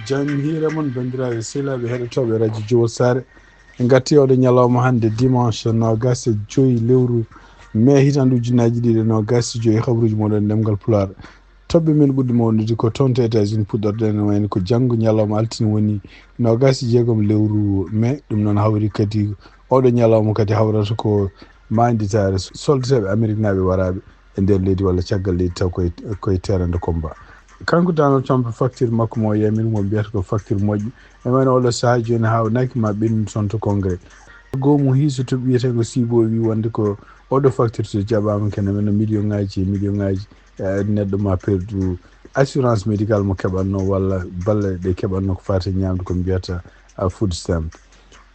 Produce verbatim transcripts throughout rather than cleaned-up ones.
Jam hiire mon, banndiraaɓe sehilaaɓe heɗotooɓe Radio Jowol Saare. En ngartii oɗo ñalawma hannde, dimanche noogaas e joy lewru mai, hitaande ujunnaaji ɗiɗi e noogaas e joy. Habaruuji moɗon ɗemngal Pulaar. Toɓɓe men ɓurɗe mawnude ko toon to États-Unis, puɗɗorɗen, ene wayno ko janngo ñalawma altine woni noogaas e jeegom lewru mai. Ɗum noon hawri kadi oɗo ñalawma kadi hawrata ko maanditaare soldateeɓe ameriknaaɓe waraaɓe e nder leydi walla caggal leydi, taw koye, koye terrain de combat. Kanko Donald Trump, facture makko mo yamiri mo mbiyata ko facture moƴƴo. E wayno oɗo sahaa jooni hawnaaki ma ɓennu toon to Congrès. Goomu hiisoto wiyeteengo Sibo wi wonde ko oɗo facture so jaɓaama kene wayno million ŋaaji e million ŋaaji, eh, neɗɗo ma perdu assurance médicale mo keɓatno walla balle ɗe keɓatno ko fate ñamde ko mbiyata, ah, food stamp.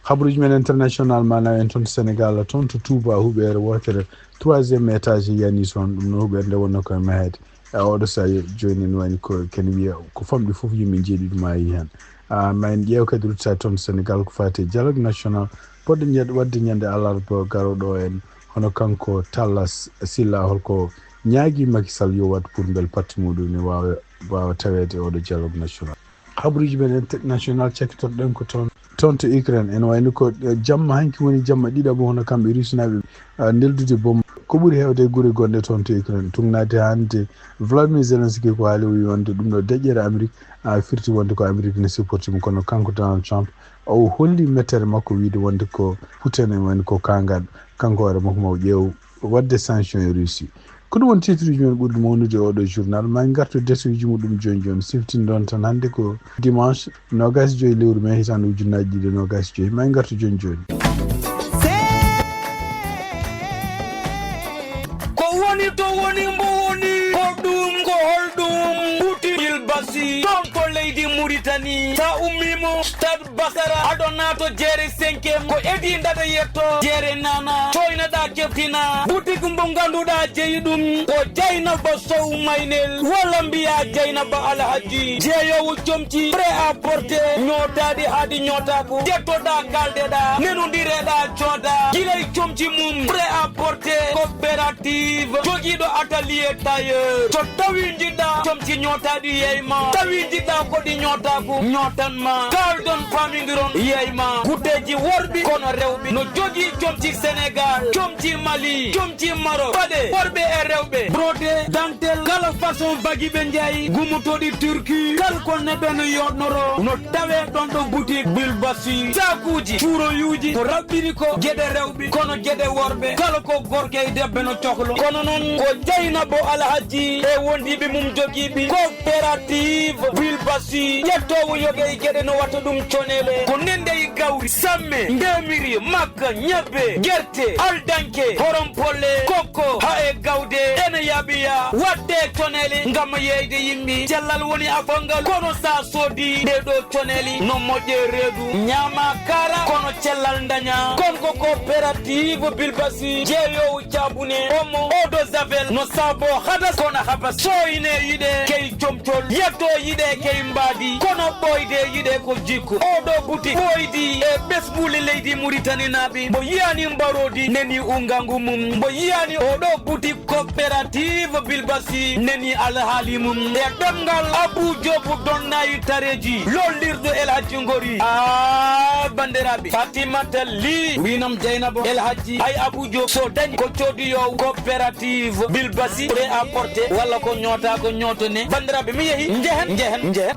Habaruuji men international, mana en toon to Sénégal, toon to Touba, huɓeere wootere, troisième étage yani toon, ɗum no huɓeere nde wonno koye mahede. E oɗo sahaa jooni ne wayno ko kene wiya ko famɗi fof yimɓe jeeɗiɗo maayi heen. Ah, ma en ƴeew kadi ruttitaade toon to Sénégal ko fate dialogue national, poɗɗo ñande, waɗde ñande alarba garooɗo en, hono kanko Talla Sylla, holko ñaagi Macky Sall yo waɗ pour mbel parti muɗum ne waawa, waawa taweede e oɗo dialogue national. Habaruuji men international cakkitorɗen ko toon, toon to Ukraine. Ene wayno ko, eh, jamma hanki woni jamma ɗiɗaɓo hono kamɓe Rusinaaɓe, ah, neldude bom ko ɓuri heewde e gure gonɗe toon to Ukraine. Tugnaade hannde Vladimir Zelensky ko haali, o wi wonde ɗum ɗo deƴƴere Amérique, ah, firti wonde ko Amérique ne supporti mo. Kono kanko Donald Trump, o holli mettere makko wiide wonde ko Putin ene wayno ko kaangaɗo. Kanko hoore makko ma o ƴeew waɗde sanction e Russie. Ko ɗum woni titre uji men ɓurɗi mawnude e oɗo journal. Ma en ngartu desuuji muɗum jooni jooni. Siftindon tan hannde ko dimanche noogaas e joy lewru mai hitaande ujunnaaji ɗiɗi e noogaas e joy. Ma en ngartu jooni jooni. Ko woni to woni mbo woni, ko ɗum ko holɗum? Buti Bilbasi, toon ko leydi Muritani. Sa ummiima Stade Basara, aɗo naato jeere cinquième, ko Edi Dada yetto, jeere nana, coynaɗa keftina. Boutique mbo ngannduɗaa jeyi ɗum ko Dieynaba Sow Maynel, walla mbiya Dieynaba Alhaji, jeeyoowo comci prêt à porter, ñootaaɗi haa ɗi ñootaako, ƴettoɗa, kaaldeɗa, nenondireɗa, cooda, gila e comci mum prêt à porter, coopérative, jogiiɗo atelier tailleur. So tawi njiɗɗa comci ñootaaɗi, yeey ma. Tawi njiɗɗa ko ɗi ñootaako, ñootan ma. Kaaldon, paamindiron, yeey ma. Guddeeji worɓe kono rewɓe no jogii comci Sénégal, comci Mali, comci Maroc. Paɗe worɓe e rewɓe, brodé, dentelle, kala façon bagi ɓe njayi, gumotooɗi Turquie, kala ko neɗɗo no yooɗnoro, no tawee ɗon ɗo boutique Bilbasi. Saakuuji, cuuroyuuji, ko raɓɓiri ko geɗe rewɓe, kono geɗe worɓe, kala ko gorko e debbo no cohlo. Kono noon ko Dieynaba Alhaji e wondiiɓe mum jogiiɓe coopérative Bilbasi, ƴettoowo yoga e geɗe no watta ɗum conele. Ko nende e gawri, samme, ndemiri, makka, ñebbe, gerte, aldanke, horom polle, kokko, haa e gawde, ene yaaɓi ya, watte conele ngam yeeyde yimɓe. Cellal woni afalngal, kono sa soodi ɗee ɗoo coneli no moƴƴe reedu, ñaama kaara, kono cellal daña. Kon ko coopérative Bilbasi, jeeyoowo caabune, omo, eau de javel, no saabo hadas, kono habas. Sooyne yiɗe key comcol, yetto yiɗe key mbaadi, kono ɓooyde yiɗe ko jikku. Oo ɗoo boutique ɓooydi e ɓesnguuli leydi Muritaninaaɓe, mbo yiyaani mbaroodi neni ungangu mum, mbo yiyaani oo ɗoo boutique coopérative Bilbasi neni alhaali mum e ɗemngal Abou Diop Donnayi Tareji, lollirɗo El Hadji Ngori. Ah, banndiraaɓe, Fatimata Ly winam Dieynaba El Hadji, ay Abou Diop so dañi ko coodiyoowo coopérative Bilbasi prêt à porter walla ko ñoota ko ñootone. Banndiraaɓe, mi yehi, njehen, njehen, njehen.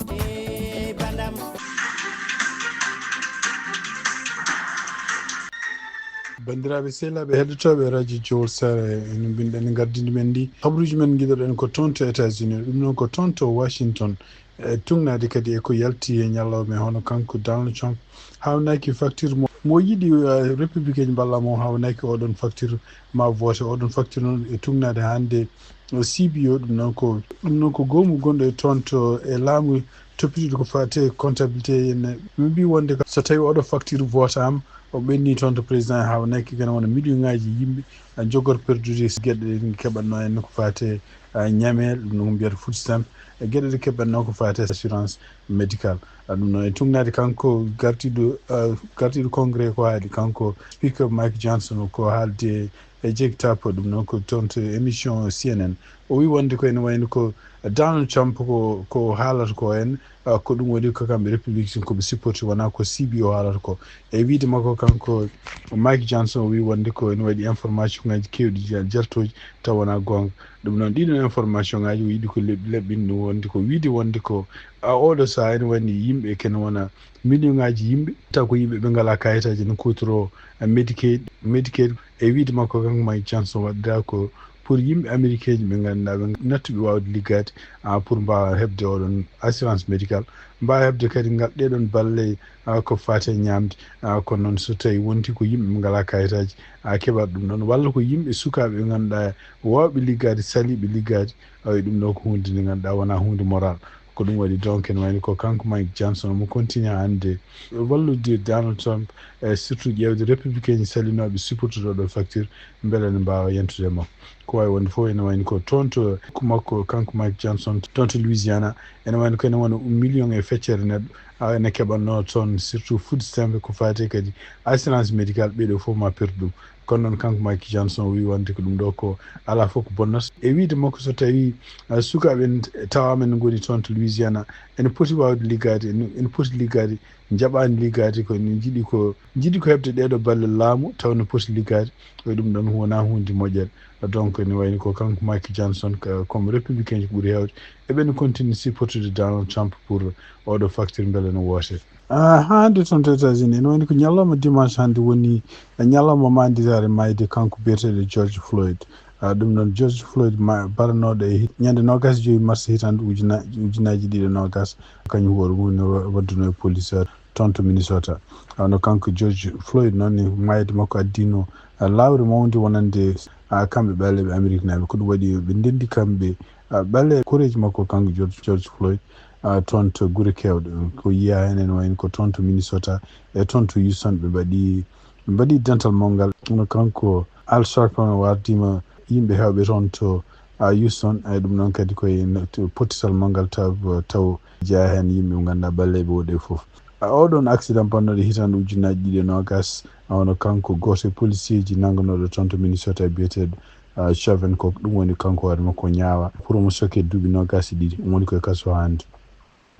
Banndiraaɓe sehilaaɓe heɗotooɓe Radio Jowol Saare, ene mbinɗen e gardindi men ndi. Habaruuji men ngiɗoɗen ko toon to États-Unis, ɗum noon ko toon to Washington. E tugnaade kadi e ko yalti e ñalawma, hono kanko Donald Trump hawnaaki facture mo, mo yiɗi, eh, républicain mballa mo hawnaaki oɗon facture ma vote. Oɗon facture noon e tugnaade hannde, eh, C B O, ɗum noon ko, ɗum noon ko goomu gonɗo e toon to e laamu toppitiiɗo ko faate comptabilité. Ene min mbi wonde so tawi oɗo facture votaama, o ɓenni toon to président e hawnaaki, kene wona million ŋaaji yimɓe a jogor perdude geɗe ɗe keɓatno en ko faate, ah, ñamel, ɗum no mbiyata food stamp, e geɗe ɗe keɓatno ko faate assurance médical. Ah, ɗum noon e tugnaade kanko gartiiɗo, ah, gartiiɗo congrès ko haali kanko speaker Mike Johnson ko haalde E Jake Tapper, ɗum noon ko toon to émission C N N. O wi wonde ko ene wayno ko Donald Trump ko, ko haalata ko en, ah, ko ɗum waɗi ko kamɓe Republican ko ɓe supporti, wonaa ko C B O haalata ko. E wiide makko kanko Mike Johnson, o wi wonde ko ene waɗi information ngaji keewɗi ja-, jaltooji taw wonaa goonga. Ɗum noon ɗiɗon information ngaji o yiɗi ko leɓ-, leɓɓin ɗum wonde ko wiide wonde ko, ah, oɗo sahaa ene wayni yimɓe kene wona million ngaji yimɓe, taw ko yimɓe ɓe ngalaa kayitaji ene kuutoro, ah, Medicaid, Medicaid. E wiide makko kanko Mike Johnson waɗda ko pour yimɓe américain ji ɓe ngannduɗaa ɓe nattuɓe waawde liggaade, ah, pour mbaawa heɓde oɗon assurance médical, mbaawa heɓde kadi ngal ɗeɗon balle, ah, ko faati e ñaamde, ah, kono noon so tawi wonti ko yimɓe ɓe ngalaa kayitaaji, ah, keɓat ɗum ɗon, walla ko yimɓe sukaaɓe ɓe ngannduɗaa waawɓe liggaade, saliiɓe liggaade, awa ɗum ɗo ko huunde nde ngannduɗaa wonaa huunde moral. Ko ɗum waɗi donc ene wayni ko kanko Mike Johnson mo continue hannde wallude Donald Trump, e surtout ƴeewde républicain ji salinooɓe supportude oɗo facture mbele ne mbaawa yentude e makko. Ko waawi wonde fof ene wayni ko toon to ko makko kanko Mike Johnson toon to Louisiana, ene wayni ko ene wona million e feccere neɗɗo, a, ene keɓatnoo toon surtout food stamp ko faati kadi assurance médical ɓeeɗo fof ma perdu ɗum. Kono noon kanko Mike Johnson o wi wonde ko ɗum ɗo ko alaa fof ko bonnata. E wiide makko so tawi, ah, sukaaɓe en tawaama ene ngoni toon to Louisiana, ene poti waawde liggaade, ene, ene poti liggaade, njaɓaani liggaade ko ene njiɗi ko, njiɗi ko heɓde ɗeeɗo balle laamu taw ene poti liggaade. E ɗum ɗon wonaa huunde moƴƴere. Donc ene wayni ko kanko Mike Johnson ka, comme républicain ji ɓuri heewde. Eɓe no continue supportude Donald Trump pour oɗo facture mbele no woote. Ah, haa hannde toon to États-Unis, ene wayni ko ñalawma dimanche hannde woni ñalawma maanditaare maayde kanko biyeteeɗo George Floyd. Ah, ɗum noon George Floyd ma-, baranooɗo e hit-, ñande noogaas e joy mars hitaande ujuna-, ujunnaaji ɗiɗi e noogaas, kañum hoore mum ne wa-, waddunoo e police, ah, toon to Minnesota. Wano kanko George Floyd noon ni maayde makko addino, ah, lawre mawnde wonande, ah, kamɓe ɓaleeɓe Ameriknaaɓe. Ko ɗum waɗi ɓe ndenndi kamɓe, ah, ɓaleeɓe koreeji makko kanko George, George Floyd, ah, toon to gure keewɗe. Ko yiyaa heen ene wayno ko toon to Minnesota e toon to Houston ɓe mbaɗi, ɓe mbaɗi dental mawgal. Kono kanko Al Sharpton o wardiima yimɓe heewɓe toon to, ah, Houston. E ɗum noon kadi ko e n-, to pottital mawgal taw, taw jeyaa heen yimɓe ɓe ngannduɗaa ɓaleeɓe woɗɓe fof. A, oɗon accident bannooɗo hitaande ujunnaaji ɗiɗi e noogaas, a, wano kanko gooto e policier ji nannganooɗo toon to Minnesota biyeteeɗo, a, Chauvin, ko ɗum woni kanko hoore makko ñaawa. Pour mo soke duuɓi noogaas e ɗiɗi, ɗum woni koye kaso hannde.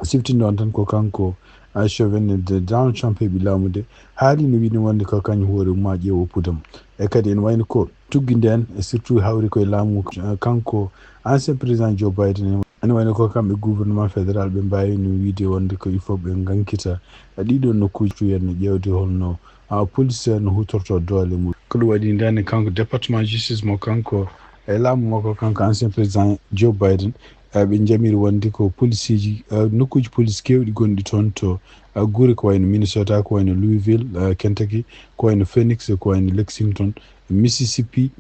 Siftinde on tan ko kanko, a, Chauvin e de-, Donald Trump heɓi laamu de, haali no wiide wonde ko kañum hoore mum ma ƴeew o pudam. E kadi ene wayno ko tuggi ndeen, e surtout hawri koye laamu, a, kanko ancien président Joe Biden, ene wayno ko kamɓe gouvernement fédéral ɓe mbaawi no wiide wonde ko il faut ɓe ngankita ɗiɗo nokkuuji tuyen no ƴeewde holno, a, police no hutorto doole mum. Ko ɗum waɗi ndeen kanko département justice mo kanko e laamu makko kanko ancien président Joe Biden, a, ɓe njamiri wonde ko policeeji, a, nokkuuji police keewɗi gonɗi toon to, a, gure ko wayno Minnesota, ko wayno Louisville, a, Kentucky, ko wayno Phoenix, ko wayno Lexington, Mississippi,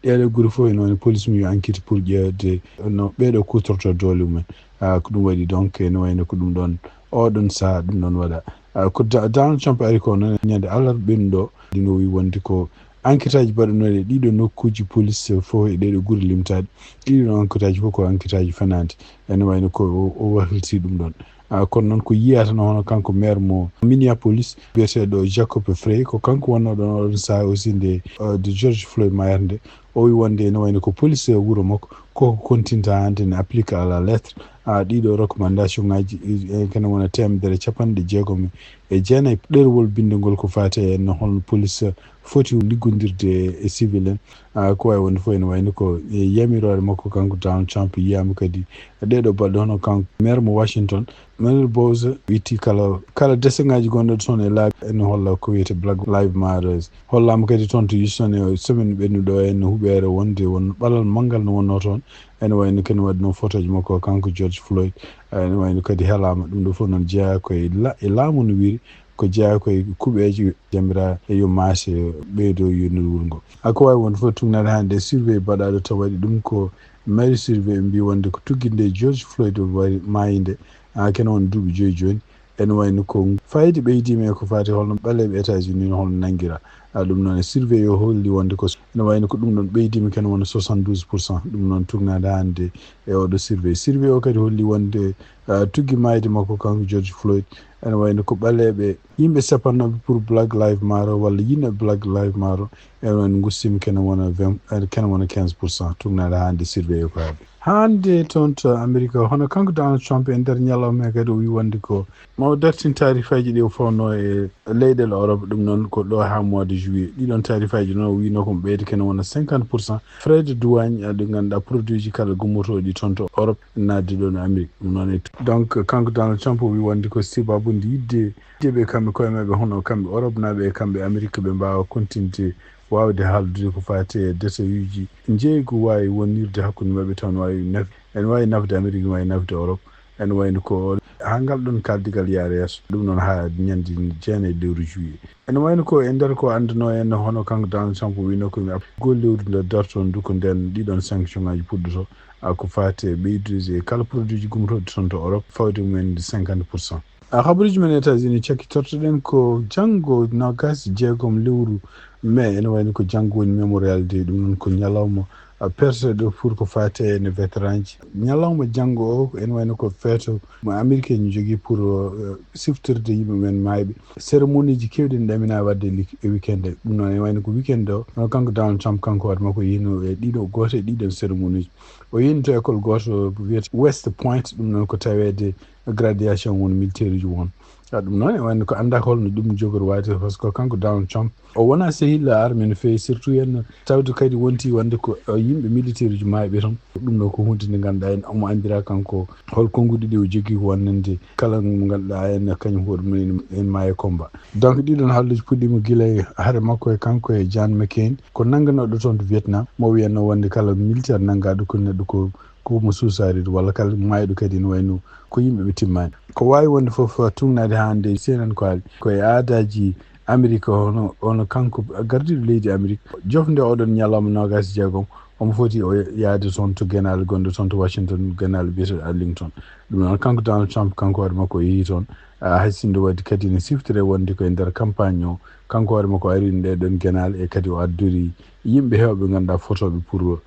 ɗeɗo gure fof ene woni police mum yo enquête pour ƴeewde no ɓeeɗo kuutorto doole mumen. Ah, ko ɗum waɗi donc ene wayno ko ɗum ɗon, oɗon sahaa ɗum ɗon waɗa. Ah, ko Da-, Donald Trump ari ko noon ñande alarba ɓennuɗo, ɗino wi wonde ko enquête aji baɗanooɗi e ɗiɗo nokkuuji police fof e ɗeɗo gure limtaaɗe. Ɗiɗo enquête aji fof ko enquête aji fenaande. Ene wayno ko o, o wahliti ɗum ɗon. Ah, kono noon ko yiyaa tan hono kanko maire mo Minneapolis, biyeteeɗo Jacob Frey, ko kanko wonnoo ɗon oɗon sahaa aussi nde, ah, de George Floyd mayata nde. O wi wonde ene wayno ko police e wuro makko, koko kontinta hannde ne applique à la lettre, ah, ɗiɗo recommandation ngaji, eh, kene wona teemedere capanɗe jeegom e jeenayi. Ɗerewol binndegol ko faati e no holno police foti liggondirde e civil en. Ah, ko wawi wonde fof ene wayno ko e yamiroore makko kanko Donald Trump yiyaama kadi ɗeɗo balɗe hono kanko maire mo Washington, Manuel Bowser witti kala, kala desengaji gonɗe toon e laabi ene holla ko wiyete Black Lives Matters. Hollaama kadi toon to Houston e semaine ɓennuɗo en huɓeere wonde won ɓalal manngal no wonno toon. Ene wayno ken waɗi noon photoji makko kanko George Floyd. Ene wayno kadi helaama ɗum ɗo fof noon jeyaa ko e la-, e laamu no wiiri, ko jeyaa ko e kuɓeeje jamira e yo maase ɓeydo yonir wuro ngo. A ko wawi wonde fof tugnaade hannde survey baɗaɗo taw waɗi ɗum ko mari survey ɓe mbi wonde ko tugginde George Floyd o wari maayinde. A kene won duuɓi joyi jooni. Ene wayno ko fayde ɓeydiima e ko faati holno ɓaleeɓe États-Unis no holno nanngira. A ɗum noon e survey o holli wonde ko ene wayno ko ɗum ɗon ɓeydiima kene wona soixante-douze pour cent. Ɗum noon tugnaade hannde e oɗo survey. Survey o kadi holli wonde, ah, tuggi maayde makko kanko George Floyd, ene wayno ko ɓaleeɓe yimɓe sappannoɓe pour Black Lives Matter walla yinnoɓe Black Lives Matter, ene wayno ngustiima kene wona vingt, eh, kene wona quinze pour cent. Tugnaade hannde survey o ko haaɗi. Hannde toon to Amerique, hono kanko Donald Trump e nder ñalawma he kadi o wi wonde ko ma o dartin taarifaaji ɗi o fawno e leyɗeele Europe, ɗum noon ko ɗo haa mois de juillet. Ɗiɗon taarifaaji noon o wino ko ɓeyde kene wona cinquante pour cent frais de douane, a, ɗi ngannduɗaa produit ji kala gummotooɗi toon to Europe naatde ɗo no Amérique. Ɗum noon e donc kanko Donald Trump o wi wonde ko sababude yidde, yidde ɓe kamɓe koye maɓɓe hono kamɓe Europe naaɓe e kamɓe Amérique ɓe mbaawa continude waawde haaldude ko faati e détail uji njeeygu waawi wonirde hakkunde maɓɓe taw no waawi naf-, ene waawi nafde Amérique, ene waawi nafde Europe, ene wayno ko haa ngal ɗon kaaldigal yaara yeeso. Ɗum noon haa ñande jeenayi lewru juillet. Ene wayno ko e nder ko annduno en hono kanko Donald Trump wino ko mi ap-, gol lewru nde darto ndu ko nden ɗiɗon sanction ngaji puɗɗoto, a, ko faati e ɓeydude e kala produit ji gummotooɗi toon to Europe, fawde mumen cinquante pour cent. A, habaruuji men États-Unis cakkitortoɗen ko janngo noogaas e jeegom lewru mai, ene wayno ko janngo woni Memorial Day, ɗum noon ko ñalawma, a, perseɗo pour ko faati e vétéran ji. Ñalawma janngo o, ene wayno ko feeto mo Amérique en jogii pour, uh, siftirde yimɓe men maayɓe. Cérémonie ji keewɗi ne ɗamina waɗde li-, e weekend he. Ɗum noon ene wayno ko weekend o, hono kanko Donald Trump kanko hoore makko yehino e ɗiɗo, gooto e ɗiɗon cérémonie ji. O yehi to école gooto wiyete West Point, ɗum noon ko taweede graduation won militaire uji won. A, ɗum noon e wayno ko anndaa ko holno ɗum jogori waade, par ce que kanko Donald Trump o wonaa sehil armée no feewi, surtout en tawde kadi wonti wonde ko, o, yimɓe militaire uji maayɓe toon. Ɗum ɗo ko huunde nde ngannduɗaa en omo anndiraa kanko hol konnguɗi ɗi o jogii ko wonnande kala mo ngannduɗaa en kañum hoore mum en, en maayi e combat. Donc ɗiɗon haalluuji puɗɗiima gila e hare makko e kanko e John McCain ko nannganooɗo toon to Vietnam, mo wiyatnoo wonde kala militaire nanngaaɗo ko neɗɗo ko ko mo suusaade walla kala maayɗo kadi ene wayno ko yimɓe ɓe timmaani. Ko waawi wonde fof tugnaade haa hannde C N N ko haali ko e aadaaji Amérique hono, hono kanko gardiiɗo leydi Amérique, jofnde oɗon ñalawma noogaas e jeegom, omo foti o yahde toon to genaale gonɗo toon to Washington, genaale biyeteeɗo Arlington. Ɗum noon kanko Donald Trump, kanko hoore makko o yehi toon. Ah, hay sinno waɗi kadi ne siftire wonde ko e nder campagne o, kanko hoore makko o ari e ɗee ɗoon genaale e kadi o addori yimɓe heewɓe ngannduɗaa fotooɓe pour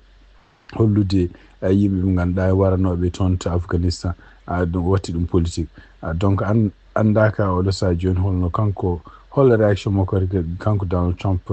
hollude, eh, yimɓe ɓe ngannduɗaa e waranooɓe toon to Afghanistan, ah, ɗum watti ɗum politique. Ah, donc an-, anndaaka oɗo sahaa jooni holno kanko, hol réaction makko kadi kanko Donald Trump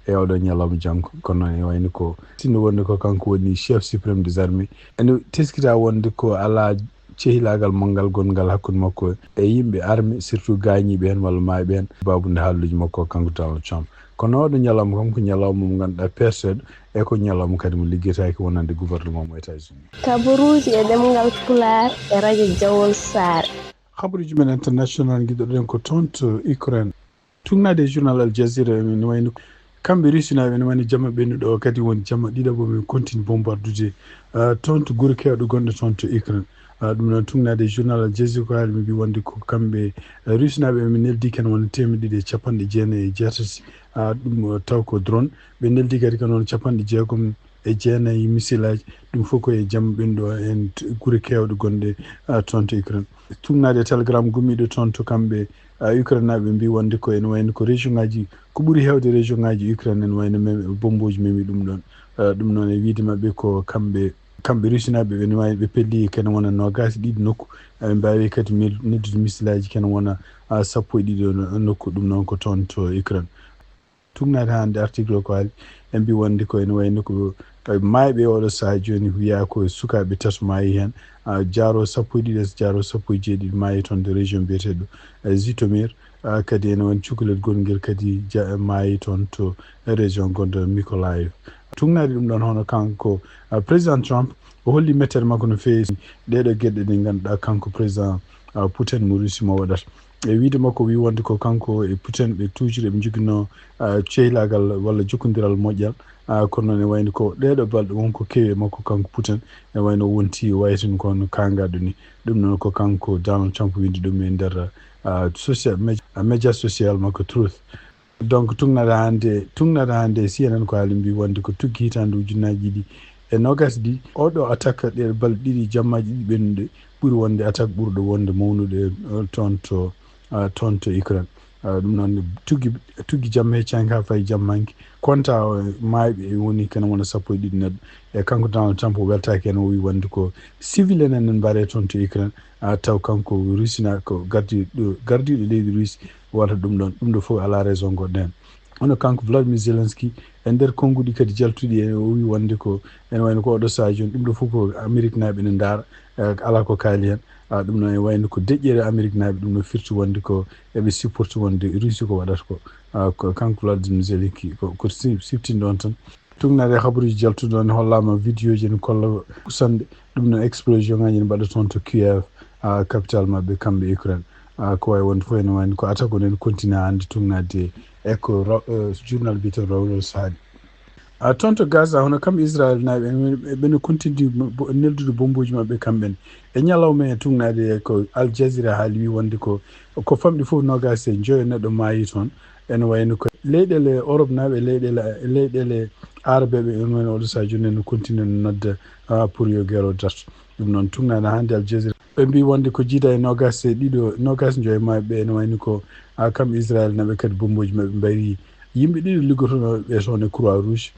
e oɗo ñalawma janngo. Kono noon ene wayni ko sinno wonde ko kanko woni chef suprême des armées, ene teskita wonde ko alaa cehilaagal manngal gonngal hakkunde makko e yimɓe armée, surtout gaañiiɓe heen walla maayɓe heen, baabunde haalluuji makko kanko Donald Trump. Kono oɗo ñalawma kam ko ñalawma mo ngannduɗaa perseɗo, e ko ñalawma kadi mo liggetaake wonande gouvernement mo États-Unis. Kabaruuji e ɗemngal Pulaar e radio Jawol Saare. Habaruuji men international ngiɗoɗen ko toon to Ukraine. Tugnaade e journal Al Jazeera, ene wayno kamɓe Rusinaaɓe ene wayno jamma ɓennuɗo o kadi woni jamma ɗiɗaɓo ɓe continue bombardude, ah, toon to gure keewɗe gonɗe toon to Ukraine. Ah, ɗum noon tugnaade e journal Al Jazeera ko haali ɓe mbi wonde ko kamɓe, eh, Rusinaaɓe ɓe neldi kene wona teemeɗɗe ɗiɗi e capanɗe jeenayi e jeetati, ah, ɗum, eh, taw ko drone. Ɓe neldi kadi kene wona capanɗe jeegom e jeenayi missile aji. Ɗum fof ko e jamma ɓennuɗo en t-, gure keewɗe gonɗe, ah, toon to Ukraine. Tugnaade e Telegram gummiiɗo toon to kamɓe, ah, Ukraine naaɓe mbi wonde ko ene wayno ko région ngaji, ko ɓuri heewde région ngaji Ukraine ene wayno mem-, bombooji memi ɗum ɗoon. Ah, ɗum noon e wiide maɓɓe ko kamɓe, kamɓe Rusinaaɓe ɓe ene wayi ɓe pelli kene wona noogaas e ɗiɗi nokku. Ah, ɓe mbaawi kadi mil-, neldude missile aji kene wona, ah, sappo e ɗiɗo no-, nokku, ɗum noon ko toon to Ukraine. Tugnaade hannde article o ko haali, en mbi wonde ko ene wayno ko, eh, maayɓe e oɗo sahaa jooni wiyaa ko sukaaɓe tato maayi heen, ah, jaaro sappo e ɗiɗi, jaaro sappo e jeeɗiɗi maayi toon to région mbiyeteeɗo, eh, Zhytomyr, ah, kadi ene woni cukalel gongel kadi ja-, maayi toon to région gonɗo Mykolaiv. Tugnaade ɗum ɗoon hono kanko, ah, président Trump, o holli mettere makko no feewi ɗee ɗoo geɗe ɗe ngannduɗaa kanko président, ah, Putin mo Russie mo waɗata. E wiide makko, o wi wonde ko kanko e Putin ɓe toujours eɓe njoginoo, ah, cehilaagal walla jokkondiral moƴƴal. Ah, kono noon e wayno ko ɗee ɗoo balɗe won ko kewi e makko kanko Putin, e wayno o wonti waytin ko no kaangaɗo ni. Ɗum noon ko kanko Donald Trump windi ɗum e nder, ah, social, med-, ah, média social makko Truth. Donc, tugnaade hannde, tugnaade hannde C N N ko haali mbi wonde ko tuggi hitaande ujunnaaji ɗiɗi E noogas ɗi, oɗo attaque ɗe balɗe ɗiɗi, jammaaji ɗiɗi ɓennuɗe, ɓuri wonde attaque ɓurɗo wonde mawnude, eh, toon to, ah, toon to Ukraine. Ah, ɗum noon tuggi, tuggi jamma e caanki haa fayi jamma hanki. Konta, eh, maayɓe e woni kene wona sappo e ɗiɗi neɗɗo. E kanko Donald Trump o weltaaki heen, o wi wonde ko civil en enen mbaree toon to Ukraine. Ah, taw kanko Russie na ko gardi-, ɗo, gardiiɗo leydi Russie wata ɗum ɗoon. Ɗum ɗo fof alaa raison goɗɗo heen. Hono kanko Vladimir Zelensky, e nder konnguɗi kadi jaltuɗi, e o wi wonde ko ene wayno ko oɗo sahaa jooni, ɗum ɗo fof ko Ameriknaaɓe ene ndaara, eh, alaa ko kaali heen. Ah, ɗum noon e wayno ko deƴƴere Ameriknaaɓe, ɗum no firti wonde ko eɓe supporti wonde Russie ko waɗata ko. Ah, ko kanko Vladimir Zelensky, ko, ko si-, siftin ɗoon tan. Tuugnaade e habaruuji jaltuɗi ɗoon, hollaama vidéoji ene kolla kusanɗe, ɗum noon explosion ngaji ene mbaɗa toon to Kiev, ah, capital maɓɓe kamɓe Ukraine. Ah, ko wayi wonde fof ene wayno ko attaque o ene continue hannde tuugnaade e ko ro-, eh, journal biyeteeɗo Reuters haali. Ah, toon to Gaza, hono kam Israel naaɓe, en, ɓe no continue bo-, neldude bombuuji maɓɓe kamɓe ne. E ñalawma e tuugnaade e ko Al Jazeera haali, wi wonde ko, ko famɗi fof noogas e joyo neɗɗo maayi toon. Ene wayno ko leyɗeele Europe naaɓe, leyɗeele, leyɗeele Arabeeɓe, ene wayno oɗo sahaa jooni ene continue no nodda, ah, pour yo guerre o dartu. Ɗum noon tuugnaade hannde Al Jazeera. Ɓe mbii wonde ko jiida e noogas e ɗiɗo, noogas e joyo maayi ɓe ene wayno ko, ah, kam Israel naaɓe kadi bombuuji maɓɓe mbayri yimɓe ɗiɗo liggotonooɓe ɓe toon e Croix Rouge.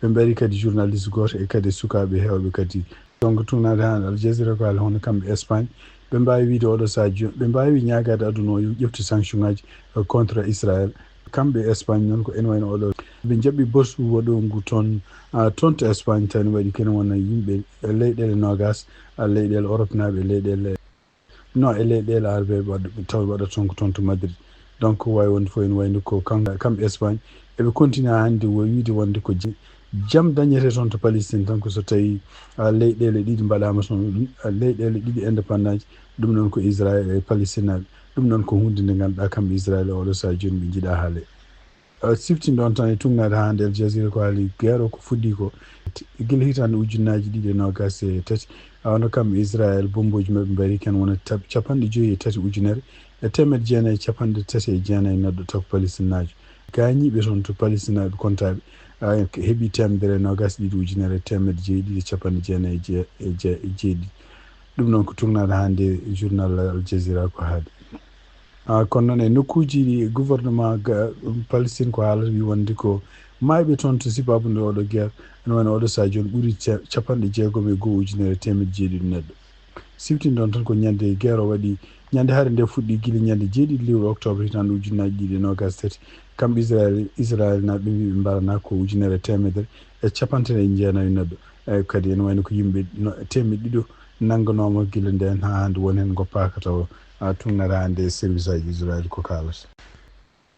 Ɓe mbayri kadi journaliste gooto e kadi sukaaɓe heewɓe kadi. Donc, tuugnaade hannde Al Jazeera ko haali hono kamɓe Espagne. Ɓe mbaawi wiyde oɗo sahaa jooni, ɓe mbaawi ñaagaade aduna o yo ƴeftu sanction ngaji, eh, contre Israel. Kamɓe Espagne noon ko ene wayno oɗo. Ɓe njaɓi bourse waɗoongu toon, ah, toon to Espagne, tawi ne waɗi kene wona yimɓe, eh, leyɗeele noogas, ah, leyɗeele Europe naaɓe, leyɗeele non, e leyɗeele Arabe waɗa, taw waɗa toon ko toon to Madrid. Donc, ko wayi wonde fof ene wayno ko kam, kam Espagne, eɓe continue haa hannde wo-, wiide wonde ko je-, jam dañete toon to Palestine tan, ko so tawi, ah, leyɗeele ɗiɗi mbaɗaama toon, ah, leyɗeele ɗiɗi indépendance, ɗum noon ko Israel e Palestine naaɓe. Ɗum noon ko huunde nde ngannduɗaa kam Israel e oɗo sahaa jooni ɓe njiɗaa haale. Eh, siftin ɗoon tan e tuugnaade haa hannde Al Jazeera ko haali guerre o ko fuɗɗii ko gila hitaande ujunnaaji ɗiɗi e noogas e tati. Ah, hono kam Israel, bombuuji maɓɓe mbayri kene wona tab-, capanɗe joyi e tati ujunere e teemedde jeenayi e capanɗe tati e jeenayi neɗɗo, taw ko Palestinaajo. Gaañiiɓe toon to Palestinaaɓe kontaaɓe, ah, heɓi teemedere e noogas e ɗiɗi ujunere e teemedde jeeɗiɗi e capanɗe jeenayi e jee-, e jee-, e jeeɗiɗi. Ɗum noon ko tuugnaade haa hannde journal Al Jazeera ko haali. Ah, kono noon e nokkuuji ɗi gouvernement ga-, Palestine ko haalata wi wonde ko maayɓe toon to sibaabu nde oɗo guerre, ene wayno oɗo sahaa jooni ɓuri ca-, capanɗe jeegom e go'o ujunere e teemedde jeeɗiɗi neɗɗo. Siftin ɗoon tan ko ñande guerre o waɗi, ñande hare nde fuɗɗi gila ñande jeeɗiɗi lewru octobre hitaande ujunnaaji ɗiɗi e noogas e tati. Kamɓe Israel, Israel naaɓe ɓe mbi ɓe mbarana ko ujunere e teemedere e capanɗe tati e jeenayi neɗɗo. Eyyi, kadi ene wayno ko yimɓe no, teemedde ɗiɗo nannganooma gila ndeen haa hannde, won heen ngoppaaka tawa, ah, tuugnaade haa hannde e service aji Israel ko kaalata.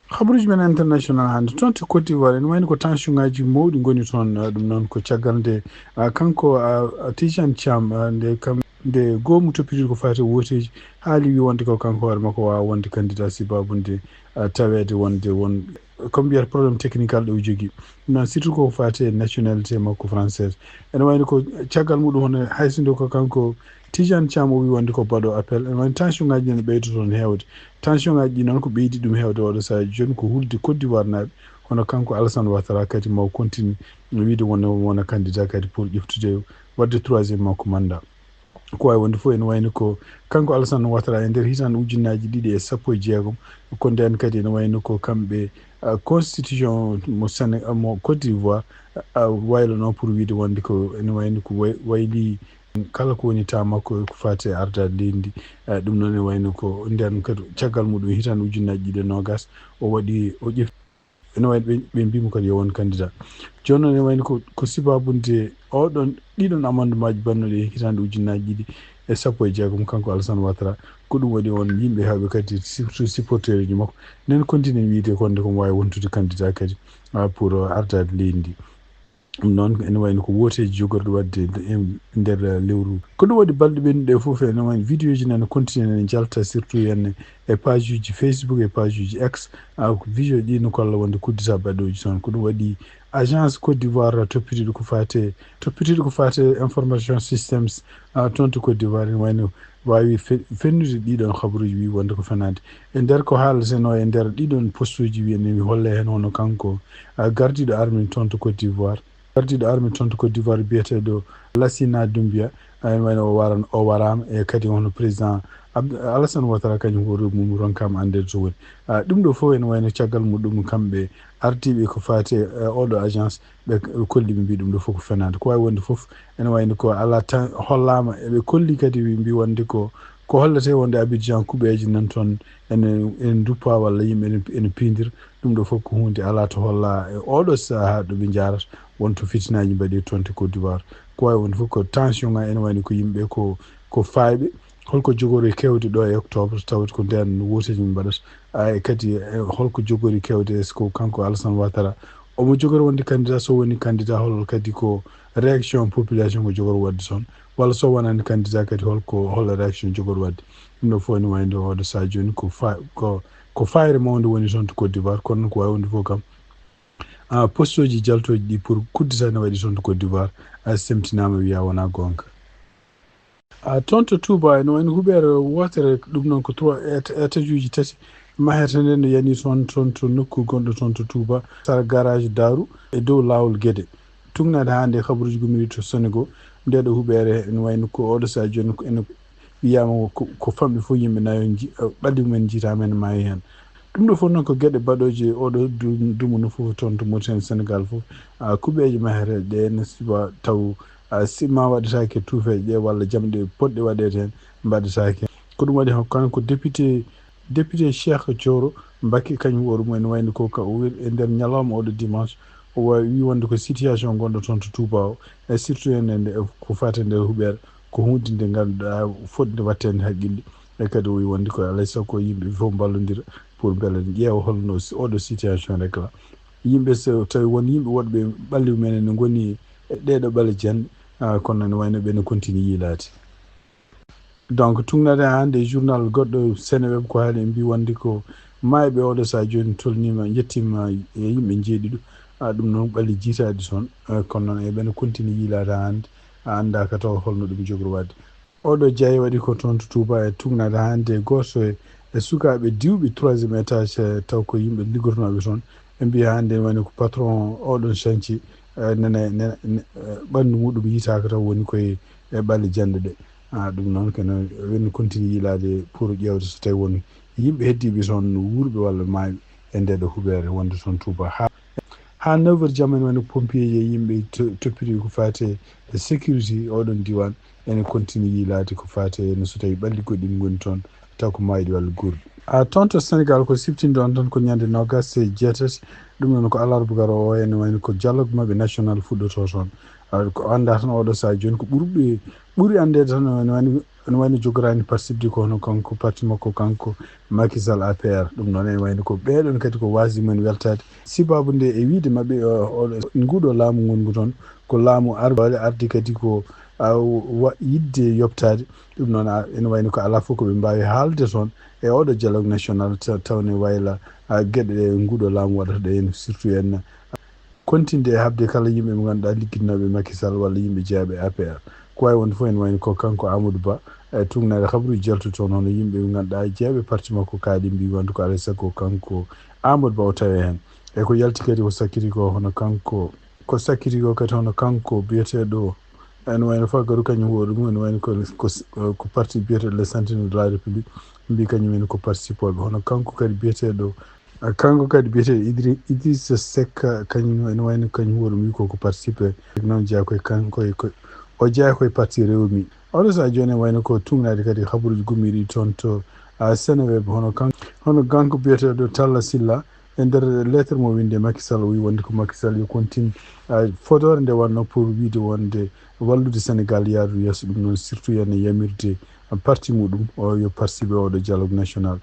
Habaruuji men international hannde, toon to Côte d'Ivoire, ene wayno ko tension ngaji mawɗi ngoni toon, ah, ɗum noon ko caggal nde, ah, kanko, ah, Tidiane Thiam, ah, nde kam, nde goomu toppitiiɗo ko faati e wooteeji, haali wi wonde ko kanko hoore makko waawa wonde candidat sibaabu nde, ah, taweede wonde won ko mbiyata problème technical ɗo o jogii. Ɗum noon, surtout ko faati e nationalité makko française. Ene wayno ko caggal muɗum hono hay so nde ko kanko Tidiane Thiam o wi wonde ko baɗo appel. Ene wayno tension ngaji ɗi ne ɓeydo toon heewde. Tension ngaji ɗi noon ko ɓeydi ɗum heewde oɗo sahaa jooni ko hulde Côte d'Ivoire naaɓe. Hono kanko Alassane Ouattara kadi maw continue wiide wonde wona candidat kadi pour ƴeftude waɗde troisième makko mandat. Ko wayi wonde fof ene wayno ko kanko Alassane Ouattara e nder hitaande ujunnaaji ɗiɗi e sappo e jeegom, ko ndeen kadi ene wayno ko kamɓe, ah, constitution mo Séné-, mo Côte d'Ivoire, ah, waylanoo pour wiide wonde ko ene wayno ko way-, wayli kala ko woni taa makko ko faati e ardaade leydi ndi. Ah, ɗum noon ene wayno ko ndeen kadi caggal muɗum hitaande ujunnaaji ɗiɗi e noogas o waɗi, o ƴefti ene wayno ɓe, ɓe mbiimo kadi yo won candidat. Jooni noon ene wayno ko, ko sibaabu nde oɗon, ɗiɗon amendement ji mbaɗnooɗi e hitaande ujunnaaji ɗiɗi e sappo e jeegom, kanko Alassane Ouattara, ko ɗum waɗi on yimɓe heewɓe kadi, surtout supporter uji makko, nen continue wiyde ko nde ko waawi wontude candidat kadi, ah, pour ardaade leydi ndi. Ɗum noon ene wayno ko wooteeji jogorɗi waɗde e nder lewru. Ko ɗum waɗi balɗe ɓennuɗe fof ene wayno vidéo ji nana continue ne njalta, surtout henne e page uji Facebook e page uji X. Ah, ko vidéo ɗi no kolla wonde kuddita baɗooji toon. Ko ɗum waɗi agence Côte d'Ivoire toppitiiɗo ko faate, toppitiiɗo ko faate information systems, ah, toon to Côte d'Ivoire ene wayno waawi fe-, fennude ɗiɗon habaruuji wi wonde ko fenaande. E nder ko haaltenoo e nder ɗiɗon postuuji wi ene mi holle heen hono kanko, ah, gardiiɗo armée toon to Côte d'Ivoire. Gardiiɗo armée toon to Côte d'Ivoire biyeteeɗo Lassina Doumbia, ene wayno o waran, o waraama, e kadi hono président Abd-, Alassane Ouattara, kañum ko rewɓe mum ronkaama anndeede to woni. Ah, ɗum ɗo fof ene wayno caggal muɗum kamɓe ardiiɓe ko faati e oɗo agence, ɓe, ɓe kolli, ɓe mbii ɗum ɗo fof ko fenaande. Ko waawi wonde fof, ene wayno ko alaa tan hollaama, eɓe kolli kadi, ɓe mbii wonde ko, ko hollete wonde Abidjan kuɓeeje nan toon ene, ene nduppa walla yimɓe ene, ene piindira. Ɗum ɗo fof ko huunde alaa to holla e oɗo sahaa ɗo ɓe njaarata wonto fitinaaji mbaɗi toon to Côte d'Ivoire. Ko waawi wonde fof ko tension ngaa, ene wayno ko yimɓe ko, ko faayɓe. Holko jogori kewde ɗo e octobre, tawata ko ndeen wooteeji min mbaɗata? Ah, e kadi, eh, holko jogori kewde, est-ce que kanko Alassane Ouattara omo jogori wonde candidat? So woni candidat, hol kadi ko réaction population ko jogori waɗde toon? Walla so wonaani candidat kadi, holko, hol réaction jogori waɗde? Ɗum ɗo fof ene wayno oɗo sahaa jooni ko fa-, ko, ko fayre mawnde woni toon to Côte d'Ivoire, kono noon ko waawi wonde fof kam, ah, postooji jaltooji ɗi pour kuddita ne waɗi toon to Côte d'Ivoire, ah, semtinaama, wiyaa wonaa goonga. Ah, toon to Touba, ene wayno huɓeere wootere, ɗum noon ko trois éta-, étageji tati mahete nde, no yani toon, toon to nokku gonɗo toon to Touba, sara garage Daaru e dow laawol Guédé. Tuugnaade haa nde, kabaruuji gummiiɗi to Senegal, nde ɗo huɓeere ene wayno ko oɗo sahaa jooni ko ene wiyaama ko, ko famɗi fof yimɓe nayo nji-, ɓalli mumen njiitaama, ene maayi heen. Ɗum ɗo fof noon ko geɗe baɗooje oɗo du-, dumunna fof toon to Mauritanie, Senegal fof. Ah, kuɓeeje mahre ɗe ne siba taw, ah, si ma waɗataake tuufeeje ɗe walla jamɗe potɗe waɗeede heen mbaɗataake. Ko ɗum waɗi hon kanko député, député Cheikh Thioro Mbacké, kañum hoore mum ene wayno ko ka o wi-, e nder ñalawma oɗo dimanche, o wa-, wi wonde ko situation gonɗo toon to Touba o, e surtout en, en, e ko faati e nder huɓeere, ko huunde nde ngannduɗaa fotnde waɗteede haqqille. E kadi o wi wonde ko alaa e sago yimɓe fof mballondira pour mbele ƴeewa holno si-, oɗo situation rek la. Yimɓe, so tawi won yimɓe woɗɓe ɓalli mumen ene ngoni e ɗeeɗo ɓale janɗe, ah, kono ene wayno ɓe ne continue yiilaade. Donc, tuugnaade haa hannde e journal goɗɗo Seneweb ko haali, en mbii wonde ko maayɓe oɗo sahaa jooni tolniima, yettiima e yimɓe njeeɗiɗo. Ah, ɗum noon ɓalli jiitaaɗi toon. Ah, kono noon eɓe ne continue yiilaade haa hannde. A anndaa ka taw holno ɗum jogori waɗde. Oɗo jeya waɗi ko toon to Touba, e tuugnaade haa hannde e gooto e, e sukaaɓe diwɓe troisième étage, eh, taw ko yimɓe liggotonooɓe toon. Ɓe mbii haa hannde woni ko patron oɗon chantier, eh, nene, nene, ne-, eh, ɓanndu muɗum yitaaka taw woni koye e ɓalli janɗe ɗe. Ah, ɗum noon kene, eɓen continue yiilaade pour ƴeewde so tawi won yimɓe heddiiɓe toon, wuurɓe walla maayɓe e nde ɗo huɓeere wonde toon Touba. Haa, haa neuf heures jamma ene wayno pompier e yimɓe to-, toppiti ko faati e sécurité oɗon diiwaan, ene continue yiilaade ko faati e no so tawi ɓalli goɗɗi ne ngoni toon, taw ko maayɗi walla guurɗi. Ah, toon to Senegal ko siftinde on tan ko ñande noogaas e jeetati, ɗum noon ko alarba garoowo o, ene wayno ko dialogue maɓɓe national fuɗɗotoo toon. Ah, ko anndaa tan oɗo sahaa jooni ko ɓurɓe, ɓuri anndeede tan ene wayno, ene wayno jogoraani parti ko hono kanko, parti makko kanko Macky Sall A P R. Ɗum noon ene wayno ko ɓeeɗon kadi ko waasde mumen weltaade. Sibabu nde e wiide maɓɓe, o, oɗo, nguɗo laamu ngongu toon ko laamu ar-, ardi kadi ko, ah, wa-, yiɗde yoɓtaade. Ɗum noon, ah, ene wayno ko alaa fof ko ɓe mbaawi haalde toon e oɗo dialogue national, ta-, tawne wayla, ah, geɗe ɗe nguɗo laamu waɗata ɗe heen, surtout en, ah, continde e haɓde kala yimɓe ɓe ngannduɗaa liggitinooɓe Macky Sall walla yimɓe jeyaaɓe A P R. Ko waawi wonde fof ene wayno ko kanko Amadou Ba, e tuugnaade kabaruuji jaltuɗi toon, hono yimɓe ɓe ngannduɗaa jeyaaɓe parti makko kaaɗi mbii wonde ko alaa e sago kanko Amadou Ba o tawee heen. E ko yalti kadi o sakkiti ko hono kanko Ko sakkiti ko kadi hono kanko biyeteeɗo, ene wayno fagaru kañum hoore mum, ene wayno ko, ko, ko parti biyeteeɗo Les Sentinelles de la République, mbii kañum en ko participooɓe. Hono kanko kadi biyeteeɗo, kanko kadi biyeteeɗo Idri-, Idrissa Seck, kañum ene wayno kañum hoore mum ko, ko participé. Noon jeyaa koye kanko e ko, o jeyaa koye parti Rewmi. Oɗo sahaa jooni ene wayno ko tuugnaade kadi habaruuji gummiiɗi toon to, ah, Seneweb, hono kan-, hono kanko biyeteeɗo Talla Sylla, e nder lettre mo winde Macky Sall, o wi wonde ko Macky Sall yo continue, ah, fodoore nde wonno pour wiide wonde wallude Sénégal yaarude yeeso, ɗum noon surtout yana yamirde parti muɗum o yo participe oɗo dialogue national.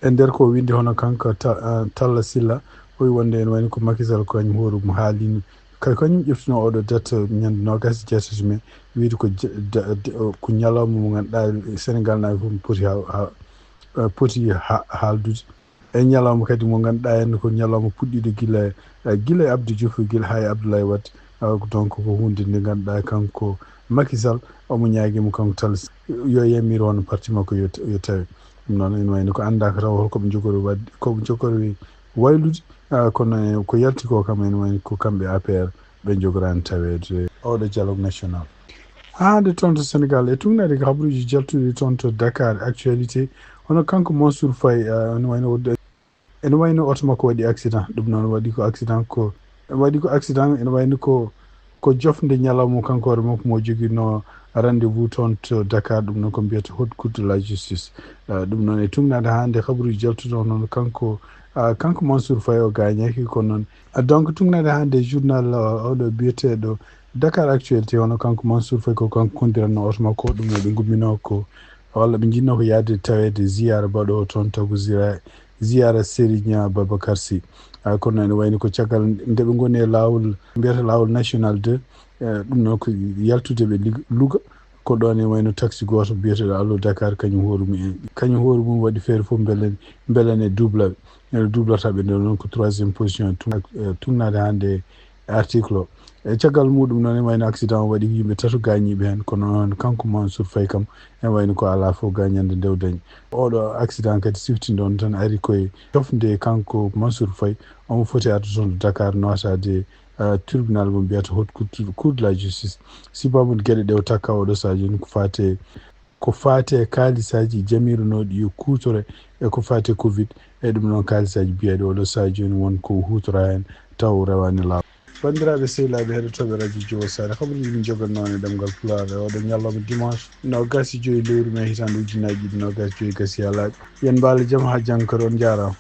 E nder ko winde hono kanko Ta-, ah, Talla Sylla, o wi wonde ene wayno ko Macky Sall ko kañum hoore mum haalino. Kadi kañum ƴeftino oɗo date ñande noogaas e jeetati mai, wiide ko je-, da-, de-, o, ko ñalawma mo ngannduɗaa Sénégal naaɓe fof poti ha, ha, eh, poti ha-, haaldude. E ñalawma kadi mo ngannduɗaa henna ko ñalawma puɗɗiiɗo gila, eh, gila e Abdou Diouf, gila haa e Abdoulaye Wade. Ah, ko donc ko huunde nde ngannduɗaa kanko Macky Sall omo ñaagii mo kanko Talla yo yamir hono parti makko yo, yo tawe. Ɗum noon ene wayno ko anndaaka taw holko ɓe njogori waɗde, ko ɓe njogori waylude, ah, kono, eh, ko yalti ko kam ene wayno ko kamɓe A P R ɓe njogoraani taweede oɗo dialogue national. Haa hannde toon to Sénégal, e tugnaade ko habaruuji jaltuɗi toon to Dakar Actualité, hono kanko Mansour Faye, ah, ene wayno o-, ene wayno oto makko waɗi accident. Ɗum noon waɗi ko accident ko, waɗi ko accident, ene wayno ko, ko jofnde ñalawma kanko hoore makko mo joginoo rendez-vous toon to Dakar, ɗum noon ko mbiyata Haute Cour de la Justice. Ah, ɗum noon e tugnaade haa hannde habaruuji jaltuɗi toon noon kanko, ah, kanko Mansour Faye o gaañaaki, kono noon, ah, donc tugnaade haa hannde journal, ah, oɗo biyeteeɗo Dakar Actualité, hono kanko Mansour Faye ko kanko kondiranno oto makko, ɗum noon ɓe ngumminoo ko, walla ɓe njinnoo ko yahde taweede ziyaara baɗoowo toon taw ko zira-, ziyaara Serigne Babacar Sy. Ah, kono ene wayno ko caggal nde ɓe ngoni e laawol, mbiyata laawol national deux, eh, ɗum noon ko yaltude ɓe Lig-, Louga, ko ɗoon e wayno taxi gooto biyeteeɗo Allo Dakar, kañum hoore mum en, kañum hoore mum waɗi feere fof mbele, mbele ne duubla ɓe. Ene duublata ɓe nde noon ko troisième position tug-, eh, tugnaade hannde e article o. E caggal muɗum noon, e wayno accident o waɗi ko yimɓe tato gaañiiɓe heen, kono noon kanko Mansour Faye kam, e wayno ko alaa fof gaañannde nde o dañi. Oɗo accident kadi siftinɗo on tan ari koye cofde kanko Mansour Faye, omo foti arde toon to Dakar nootaade, eh, tribunal mo mbiyata Haute Cour, Cour de la Justice. Sibu geɗe ɗe o takka oɗo sahaa jooni ko faate, ko faate kaalisaaji jamironooɗi yo kuutore e ko faate covid, e ɗum noon kaalisaaji mbiyaɗi oɗo sahaa jooni won ko huutora heen taw o rewaani laawol. Banndiraaɓe sehilaaɓe heɗotooɓe radio Jowo Saare, habaruuji min njogannoo e ɗemngal Pulaar e oɗo ñalawma dimanche noogaas e joyi lewru mee hitaande ujunnaaji ɗiɗi noogaas e joyi gasi haa laaɓi. Yo on mbaal jam haa janngo kadi, on njaaraama.